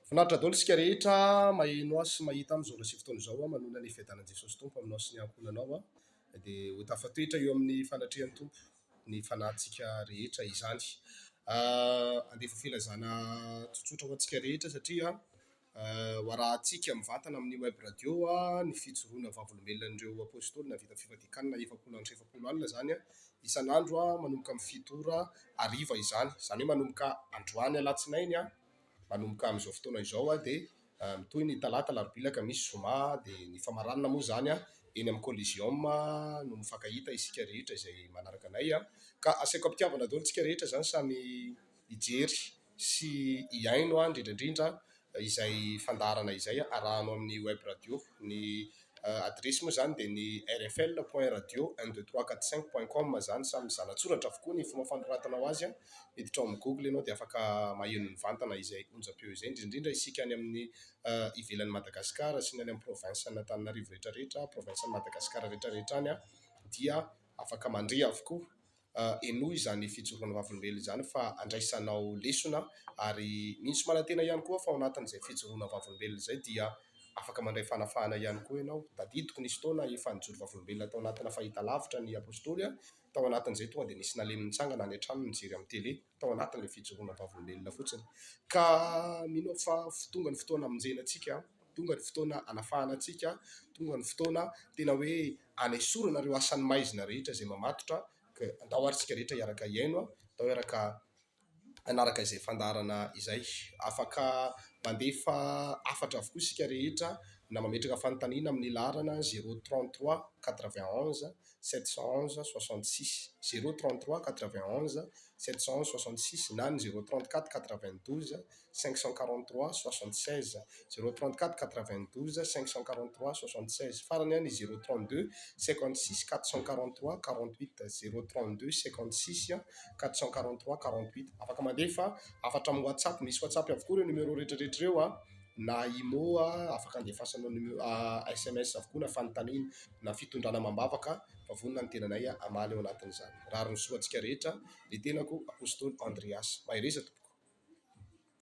Finaritra daholo isika rehetra maheno ahy sy mahita amin'izao ora sy fotoana izao. Manonona ny fiadanan'i Jesosy Tompo aminao sy ny ankohonanao. Dia ho tafatoetra eo amin'ny fanatrehan'ny Tompo ny fanahintsika rehetra izany. Andefa filazana tsotsotra ho antsika rehetra satria ho arahantsika mivantana amin'ny web radio ny fijoroana vavolombelon'ireo apostoly nahavita fifadian-kanina 40 andro sy 40 alina izany isan'andro manomboka amin'ny 7 ora hariva izany. Izany hoe manomboka androany alatsinainy manomboka amin'izao fotoana izao dia mitohy ny talata, alarobia, alakamisy, zoma dia ny famaranana moa izany eny amin'ny Coliseum no mifankahita isika rehetra izay manaraka anay. Ka asaiko am-pitiavana daholo isika rehetra izany samy hijery sy hihaino indrindra indrindra izay fandaharana izay arahanao amin'ny web radio. Ny adiresy moa izany dia ny rfl point radio un deux trois quatre cinq point com izany, samy zanatsoratra avokoa ny fomba fanoratanao azy. Miditra ao amin'ny google ianao dia afaka maheno mivantana izay onjam-peo izay, indrindra indrindra isika any amin'ny ivelan'i Madagasikara sy ny any amin'ny province an'Antananarivo rehetra rehetra, province an'i Madagasikara rehetra rehetra any dia afaka mandre avokoa. Henoy izany fijoroana vavolombelona izany fa andraisanao lesona ary mino sy manantena ihany koa fa ao anatin'izay fijoroana vavolombelona izay dia afaka mandray fanafahana ihany koa ianao. Tadidiko nisy fotoana efa nijoro vavolombelona tao anatina fahitalavitra ny apostoly, tao anatin'izay tonga dia nisy nalemy nitsangana any an-trano nijery amin'ny tele tao anatin'ilay fijoroana vavolombelona fotsiny. Ka mino aho fa tonga ny fotoana hamonjena antsika, tonga ny fotoana hanafahana antsika, tonga ny fotoana tena hoe hanesorana ireo asan'ny maizina rehetra izay mamatotra. Ka andao ary isika rehetra hiaraka hihaino, andao hiaraka hanaraka izay fandaharana izay. Afaka mandefa hafatra avokoa isika rehetra na mametraka fanontaniana amin'ny laharana 033 91 711 66, 033 91 711 66 na ny 034 92 543 76, 034 92 543 76. Farany ny 032 56 443 48, 032 56 443 48. Afaka mandefa hafatra amin'ny WhatsApp, misy WhatsApp avokoa ireo numéro rehetra rehetra ireo na Imo, afaka andefasanao numéro SMS avokoa na fanontaniana na fitondrana amam-bavaka fa vonona ny tenanay hamaly ao anatin'izany. Rariny soa antsika rehetra, ny tenako Apostoly Andreas. Mahereza tompoko.